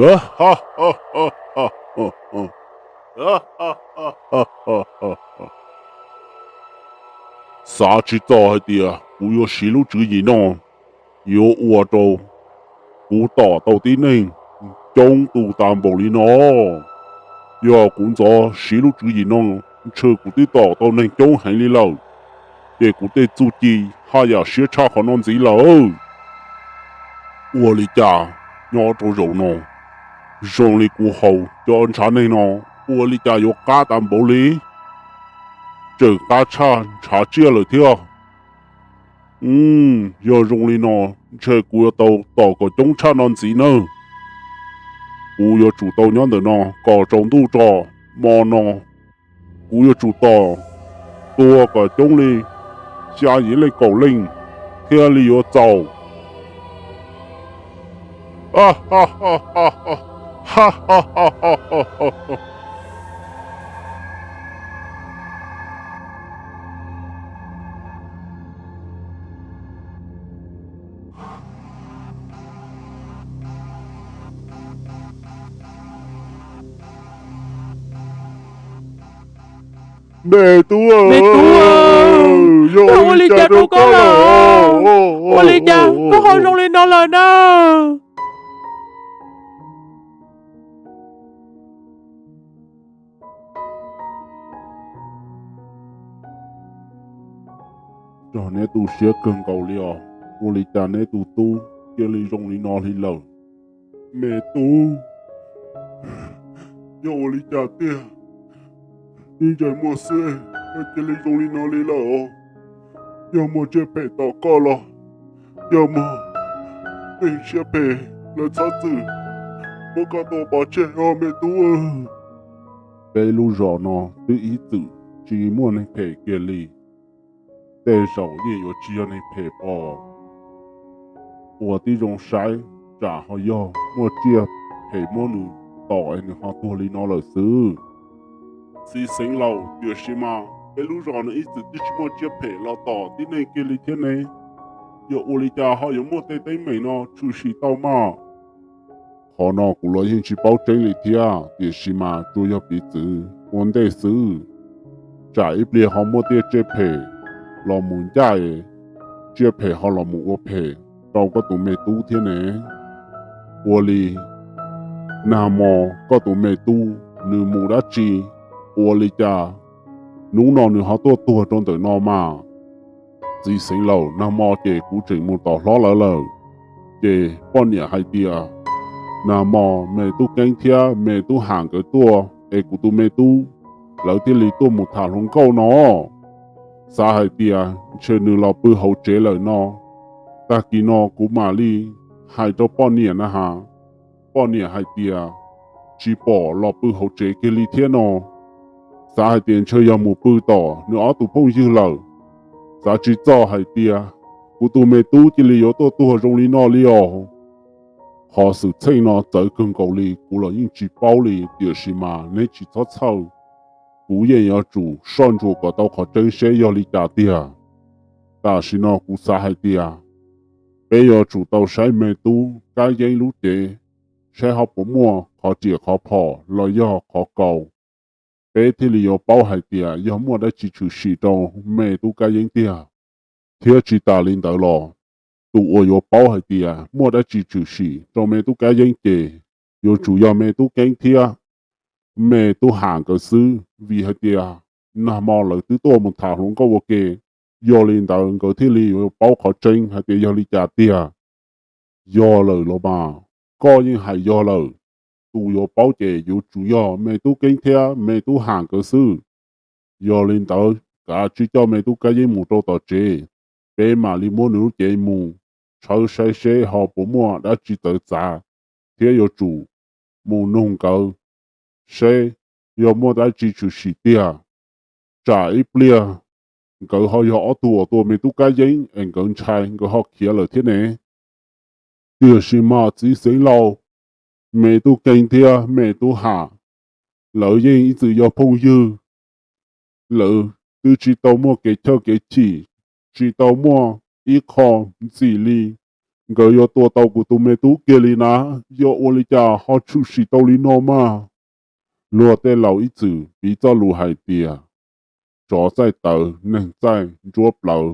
Xav tsis txog hais tias kuv yuav siv lub tswv yim no yuav ua rau kuv tom tau tib neeg coob tus tas npaum li no. Yog kuv ntxov siv lub tswv yim no, ntshe kuv twb tom tau neeg coob heev li lawm, ces kuv tej txuj ci haj yam siab tshaj qhov no ntxiv lawm. Ua li cas nyob rau zaum no zoo li kuv haus cov ntshav neeg no ua li cas yuav qab tas npaum li, tseem qab tshaj ntshav tsiaj lawm thiab. Yog zoo li no, ntshe kuv yuav tau tom kom coob tshaj no ntxiv nawb. Kuv yuav tsum tau nyob ntawm no kom tsaus ntuj tso, hmo no kuv yuav tsum tom tua kom coob li xya yim leej kaum leej thiaj li yuav txaus. Me tub, me tub, yog ua li cas rau koj lawm? Ua li cas koj ho zoo li no lawm na? Nrog neb tu siab kawg nkaus li os, ua li cas neb tus tub cia li zoo li no li lawm? Me tub, yog ua li cas tiag? Ib ntsais muag xwb koj cia li zoo li no li lawm os. Yog muaj tsiaj phem tom koj los yog muaj tej siab phem lawv txhob txwm muab koj tua pov tseg os me tub. Peb lub zos no twb ib txwm tsis muaj neeg phem kiag li. Tej zaum yeej yuav tsis yog neeg phem pom. Ua tib zoo saib, tsam ho yog muaj tsiaj phem muab nws tom es nws ho tuag li no lawm xwb. Txiv xeev laus, tiam sis mas peb lub zos no ib txwm twb tsis muaj tsiaj phem los tom tib neeg kiag li thiab ne. Yog ua li cas ho yuav muaj tej teeb meem no tshwm sim tau mas? Qhov no kuv los yeej tsis paub tseeb li thiab, tiam sis mas tsuas yog piv txwv ua ntej xwb. Tsam ib pliag ho muaj tej tsiaj phem los mus ncaj, tsiaj phem ho los mus ua phem rau koj tus me tub thiab ne. Ua li nag hmo koj tus me tub nws mus dab tsi, ua li cas hnub no nws ho tuaj tuag rau ntawm no mas? Txiv xeev laus, nag hmo ces kuv tseem mus tom hlob lawv lawm, ces poj niam hais tias nag hmo me tub Keeb thiab me tub Ham nkawd tuaj es kuv tus me tub lawv thiaj li tuaj mus tham hluas nkauj no. Xav hais tias ntshe nws los pw hauv tsev lawm no. Tag kis no kuv mam li hais rau poj niam na has. Poj niam hais tias tsis pom los pw hauv tsev kiag li thiab no. Xav hais tias ntshe yog mus pw tom nws ob tug phooj ywg lawm. Xav tsis txog hais tias kuv tus me tub cia li yuav tuaj tuag zoo li no li os. Qhov xwm txheej no txawv kawg nkaus li, kuv los yeej tsis paub li, tiam sis mas neb tsis txhob txhawj. Kuv yeej yuav tsum soj ntsuam kom tau qhov tseeb seb yog li cas tiag. Tam sim no kuv xav hais tias peb yuav tsum tau saib me tub Kab Yeeb lub cev, saib ho puas muaj qhov riam qhov phom los yog qhov kaus, peb thiaj li yuav paub hais tias yog muaj dab tsi tshwm sim rau me tub Kab Yeeb tiag. Thiab tsis tas li ntawd los, tus uas yuav paub hais tias muaj dab tsi tshwm sim rau me tub Kab Yeeb ces yuav tsum yog me tub Keeb thiab me tub Ham nkawd xwb, vim hais tias nag hmo lawv twb tuaj mus tham hluas nkauj ua ke. Yog li ntawd nkawd thiaj li yuav paub qhov tseeb hais tias yog li cas tiag. Yog lawm los mas, koj yeej hais yog lawm. Tus yuav paub ces yuav tsum yog me tub Keeb thiab me tub Ham nkawd xwb. Yog li ntawd kav tsij coj me tub Kab Yeeb mus rau tom tsev, peb mam li muab nws lub cev mus tshawb saib seb ho puas muaj dab tsi txawv txav, thiab yuav tsum mus nug nkawd seb yog muaj dab tsi tshwm sim tiag. Tsam ib pliag nkawd ho yog ob tug uas tua me tub Kab Yeeb es nkawd ntshai nkawd ho khiav lawm thiab ne. Tiam sis mas txiv xeev laus, me tub Keeb thiab me tub Ham, lawv yeej ib txwm yog phooj ywg. Lawv twb tsis tau muaj kev chawj kev chim, tsis tau muaj ib qho ntxim li nkawd yuav tua tau kuv tus me tub kiag li na, yog ua li cas ho tshwm sim tau li no mas? Luag tej laus ib txwm piv txoj lus hais tias, tsov txaij tawv neeg txaij ntsuab plawv,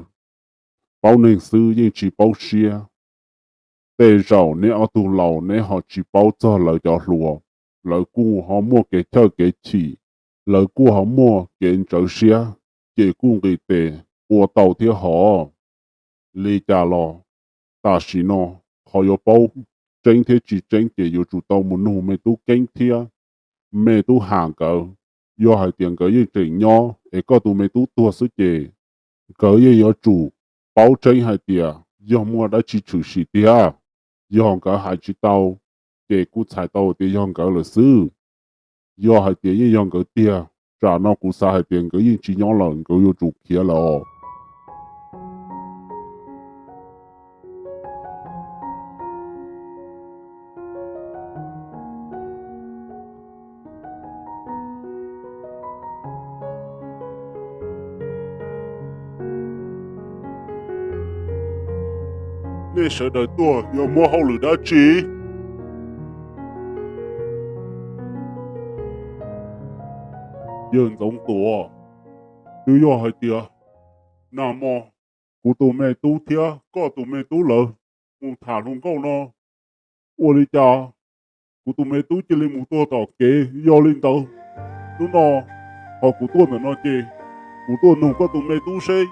paub neeg xwb yeej tsis paub siab. Tej zaum neb ob tug laus neb ho tsis paub txog lawv cov hluas, lawv kuj ho muaj kev chawj kev chim, lawv kuj ho muaj kev ntsawv siab, ces kuj nqis tes ua tau thiab hov. Li cas los tam sim no qhov yuav paub tseeb thiab tsis tseeb ces yuav tsum tau mus nug me tub Keeb thiab me tub Ham nkawd. Yog hais tias nkawd yeej tseem nyob es koj tus me tub tuag xwb ces nkawd yeej yuav tsum paub tseeb hais tias yog muaj dab tsi tshwm sim tiag. Yog nkawd hais tsis tau, ces kuv txhais tau tias yog nkawd lawm xwb. Yog hais tias yeej yog nkawd tiag, tsam no kuv xav hais tias nkawd yeej tsis nyob lawm, nkawd yuav tsum khiav lawm os. Nej sawv daws tuaj yog muaj hauj lwm dab tsi? Yawg Ntxoov Tuam, twb yog hais tias nag hmo kuv tus me tub thiab koj tus me tub lawv mus tham hluas nkauj no, ua li cas kuv tus me tub cia li mus tuag tom kev. Yog li ntawd, hnub no ho kuv tuaj ntawm no ces kuv tuaj nug koj tus me tub seb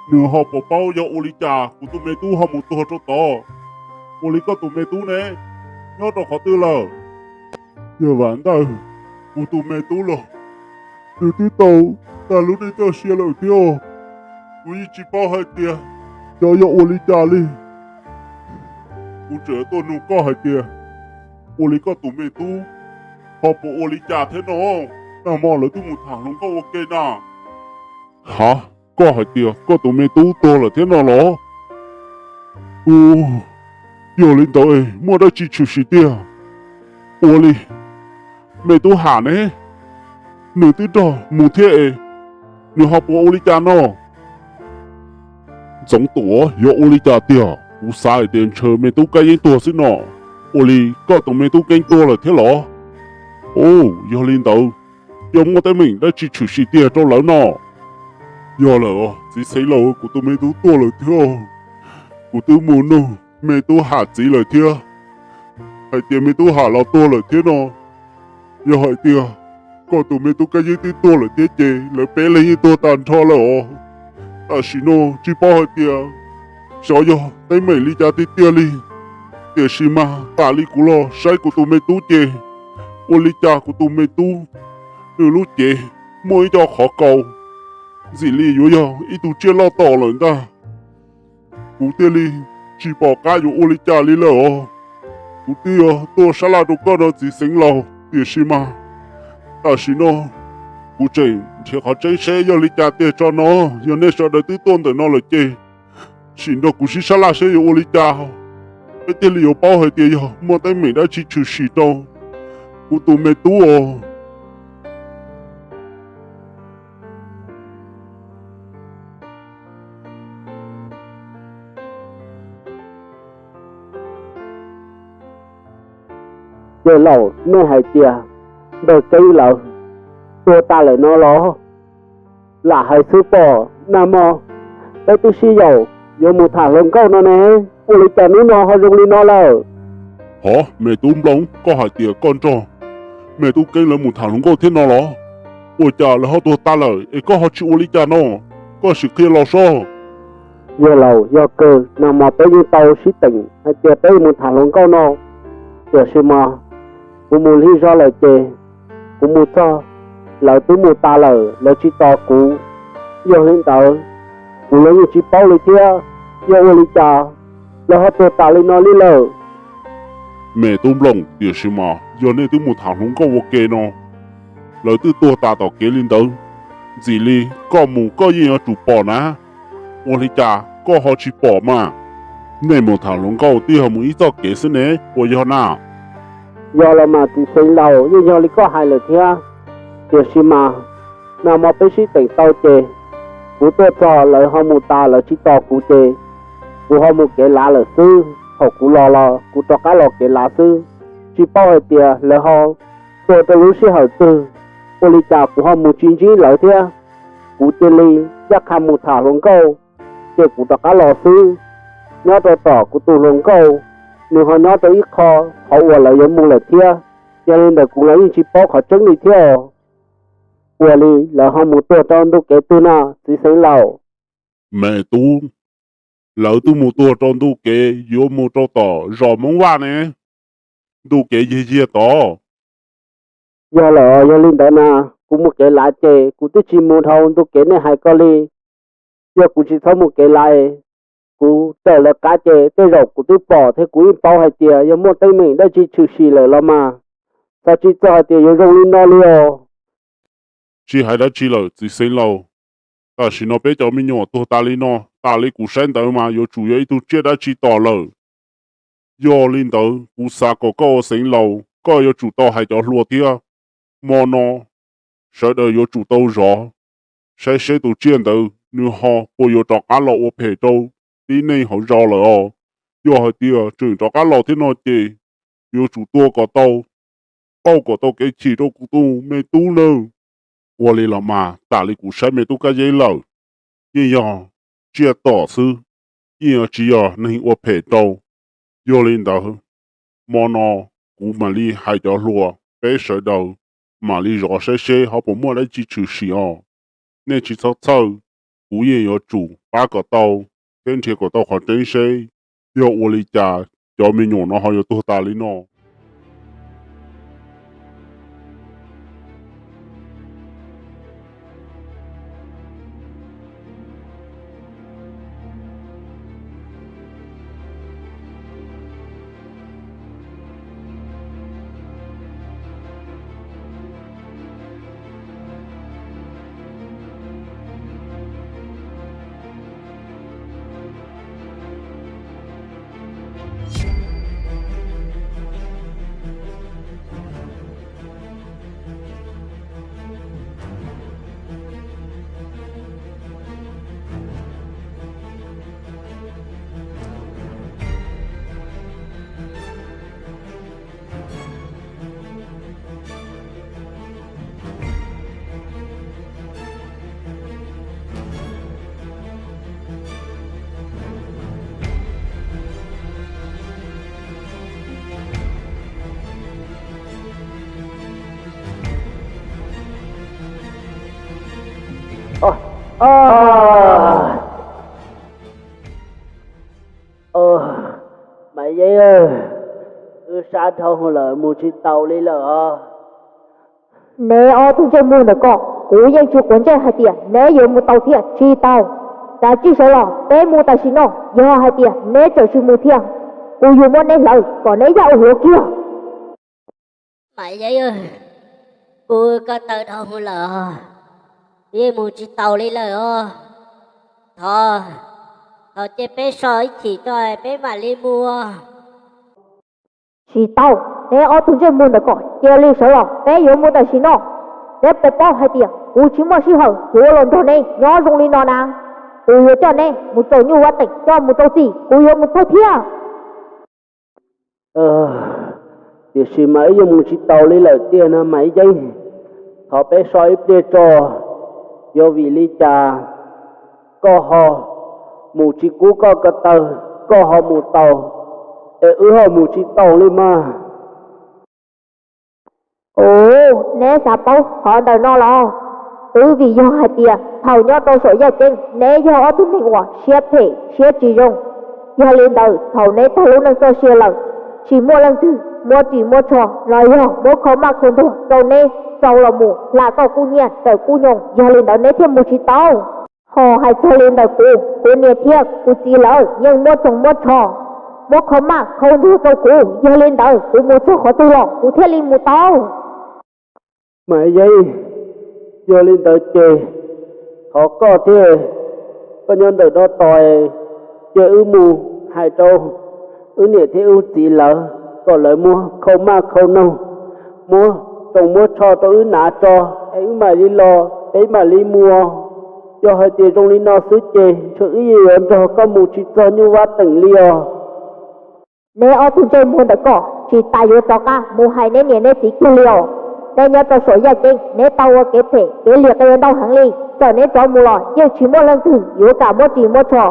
nws ho puas paub yog ua li cas kuv tus me tub ho mus tuag rau tod. Ua li koj tus me tub ne, nyob rau qhov twg lawm? Yog Vam Ntawj, kuv tus me tub los nws twb tau tag lub neej txoj sia lawm thiab. Kuv yeej tsis paub hais tias xyov yog ua li cas li. Kuv tseem tuaj nug koj hais tias ua li koj tus me tub ho puas ua li cas thiab no? Nag hmo lawv twb mus tham hluas nkauj ua ke na. Ha, koj hais tias koj tus me tub tuag lawm thiab no los? Ub, yog li ntawd es muaj dab tsi tshwm sim tiag? Ua li me tub Ham ne, nws twb nrog mus thiab es nws ho puas ua li cas no? Ntxoov Tuam, yog ua li cas tiag? Kuv xav hais tias ntshe me tub Kab Yeeb tuag xwb no. Ua li koj tus me tub Keeb tuag lawm thiab los? Ub, yog li ntawd, yog muaj teeb meem dab tsi tshwm sim tiag rau lawv no? Yog lawm os txiv Xeev Laus, kuv tus me tub tuag lawm thiab. Kuv twb mus nug me tub Ham txiv lawm thiab, hais tias me tub Ham los tuag lawm thiab no. Yog hais tias koj tus me tub Kab Yeeb twb tuag lawm thiab ces lawv peb leeg yeej tuag tag nrho lawm os. Tam sim no tsis paub hais tias xyov yog teeb meem li cas tiag tiag li. Tiam sis mas tas li kuv los saib kuv tus me tub ces ua li cas kuv tus me tub nws lub cev muaj ib co qhov kaus, ntxim li yuav yog ib tug tsiaj loj tom lawm ntag. Kuv thiaj li tsis pom qab yuav ua li cas li lawm os. Kuv twb yuav tuaj sab laj rau koj no txiv Xeev Laus, tiam sis mas tam sim no kuv tseem nrhiav qhov tseeb seb yog li cas tiag tso no. Yog nej sawv daws twb tuaj ntawm no lawm ces sim nrog kuv sib sab laj seb yuav ua li cas, peb thiaj li yuav paub hais tias yog muaj teeb meem dab tsi tshwm sim rau kuv tus me tub os. Yawg laus, nej hais tias npawg Keeb lawv tuag tas lawm no los? Lam hais xwb pob, nag hmo peb twb sib yaum yuav mus tham hluas nkauj no ne, ua li cas hnub no ho zoo li no lawm? Hov, me tub Nplooj, koj hais tias koj nrog me tub Keeb lawv mus tham hluas nkauj thiab no los? Ua cas lawv ho tuag tas lawm es koj ho tsis ua li cas no? Koj sim qhia los sob. Yawg laus, yog kawg nag hmo peb yeej tau sib teem hais tias peb mus tham hluas nkauj no, tiam sis mas kuv mus lig zog lawm ces kuv mus txog, lawv twb mus tas lawm, lawv tsis tos kuv. Yog li ntawd, kuv los yeej tsis paub li thiab, yog ua li cas lawv ho tuag tas li no li lawm? Me tub Nplooj, tiam sis mas yog nej twb mus tham hluas nkauj ua ke no, lawv twb tuag tas tom kev li ntawd, ntxim li koj mus koj yeej yuav tsum pom na. Ua li cas koj ho tsis pom mas? Nej mus tham hluas nkauj twb yog mus ib txoj kev xwb ne, puas yog na? Yog los mas txiv xeev laus, yeej yog li koj hais lawm thiab. Tiam sis mas nag hmo peb sib teem tau ces kuv tuaj txog lawv ho mus tas, lawv tsis tos kuv ces kuv ho mus kev lav lawm xwb. Thaum kuv los los kuv rov qab los kev lav xwb, tsis paub hais tias lawv ho tuag rau lub sij hawm twg, ua li cas kuv ho mus tsis ntsib lawv thiab. Kuv cia li ncaj qha mus tham hluas nkauj, ces kuv rov qab los xwb. Nyob rau tom kuv tus hluas nkauj, nws ho nyob rau ib qho, qhov uas lawv yuav mus lawm thiab. Yog li ntawd kuv los yeej tsis paub qhov tseeb li thiab. Ua li lawv ho mus tuag rau ntu kev twg no, txiv xeev laus? Me tub, lawv twb mus tuag rau ntu kev yuav mus rau tom zos Hmoob Vaj ne, ntu kev yig yiag tod. Yog lawm, yog li ntawd na, kuv mus kev lav ces kuv twb tsis mus dhau ntu kev nej hais ko li. Yog kuv tsis txhob mus kev lav, kuv raws lawv qab ces tej zaum kuv twb pom thiab kuv yeej paub hais tias yog muaj teeb meem dab tsi tshwm sim lawm los mas, txhob tsis txog hais tias yuav zoo li no li os. Tsis hais dab tsi lawm txiv xeev laus, tam sim no peb cov me nyuam tuag tas li no, tas li kuv saib ntawd mas yuav tsum yog ib tug tsiaj dab tsi tom lawm. Yog li ntawd kuv xav kom koj ua xeev laus koj yuav tsum tau hais cov hluas thiab. Hmo no sawv daws yuav tsum tau zov, saib seb tus tsiaj ntawd nws ho puas yuav rov qab los ua phem rau tib neeg hauv zos lawm os. Yog hais tias tseem rov qab los thiab no ces yuav tsum tua kom tau, pauj kom tau kev chim rau kuv tus me tub nawb. Ua li los mas tam li kuv saib me tub Kab Yeeb lawm, yeej yog tsiaj tom xwb, yeej yuav tsis yog neeg ua phem rau. Yog li ntawd, hmo no kuv mam li hais cov hluas peb sawv daws mam li zov saib seb ho puas muaj dab tsi tshwm sim os. Nej tsis txhob txhawj, kuv yeej yuav tsum pab kom tau thiab nrhiav kom tau qhov tseeb seb yog ua li cas cov me nyuam no ho yuav tuag tas li no. Mas Yeeb, wb sab dhau lawm, mus tsis taus li lawm os. Neb ob tug ntsej muag ntawm ko, kuv yeej tsis quav ntsej hais tias neb yuav mus tau thiab tsis tau. Kav tsij sawv los, peb mus tam sim no. Yog hais tias neb tseem tsis mus thiab, kuv yuav muab neb hlawv kom neb yaj ua hluav kiag. Mas Yeeb, kuv ko taw dhau lawm, yeej mus tsis taus li lawm os. Thov, thov cia peb so ib chim tso peb mam li mus. Tsis tau, neb ob tug ntsej muag ntawm ko, cia li sawv los, peb yuav mus tam sim no. Neb puas paub hais tias kuv tsis muaj sij hawm yuav los nrog neb nyob zoo li no na. Kuv yuav coj neb mus rau Nyuj Vaj Teem, coj mus rau txim, kuv yuav mus txog thiab. Tiam sis mas wb yuav mus tsis taus li lawm tiag no mas Yeeb, thov peb so ib pliag tso. Yog vim li cas koj ho mus tsis kub koj ko taw, koj ho mus tau, es wb ho mus tsis taus li mas? Ua, neb xav paub qhov ntawm no los? Twb vim yog hais tias thaum nyob rau saum yaj ceeb neb yog ob tug neeg uas siab phem siab tsis zoo. Yog li ntawd thaum neb tag lub neej txoj sia lawm, tsis muaj leej twg muab ris muab tsho los yog muab kho maj kho ntuag rau neb, rau los mus hla koj kub nyiaj rawm kub nyoog, yog li ntawd neb thiaj mus tsis tau. Ho hais txog li ntawm kuv, kuv niam thiab kuv txiv lawv yeej muab roos muab tsho, muab kho maj kho ntuag rau kuv, yog li ntawd kuv mus txog qhov twg los kuv thiaj li mus tau. Mas Yeeb, yog li ntawd ces thov koj thiab, koj nyob ntawm no tos, cia wb mus hais rau wb niam thiab wb txiv lawv kom lawv muab khau maj khau noog, muab roos muab tsho rau wb hnav tso, es wb mam li los peb mam li mus. Yog hais tias zoo li no xwb ces ntshe wb yeej yuav nrog koj mus tsis txog Nyuj Vaj Teem li os. Neb ob tug ntsej muag ntawm ko, tsis tas yuav rov qab mus hais neb niam neb txiv kiag li os. Neb nyob rau saum yaj ceeb, neb tau ua kev phem kev liam qia ntau heev li. Txawm neb rov mus los yeej tsis muaj leej twg yuav kam muab ris muab tsho,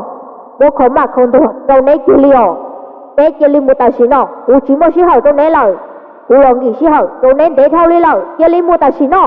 muab kho maj kho ntuag rau neb kiag li os. Neb cia li mus tam sim no, kuv tsis muaj sij hawm rau neb lawm. Kuv los nkim sij hawm rau neb ntev dhau li lawm, cia li mus tam sim no.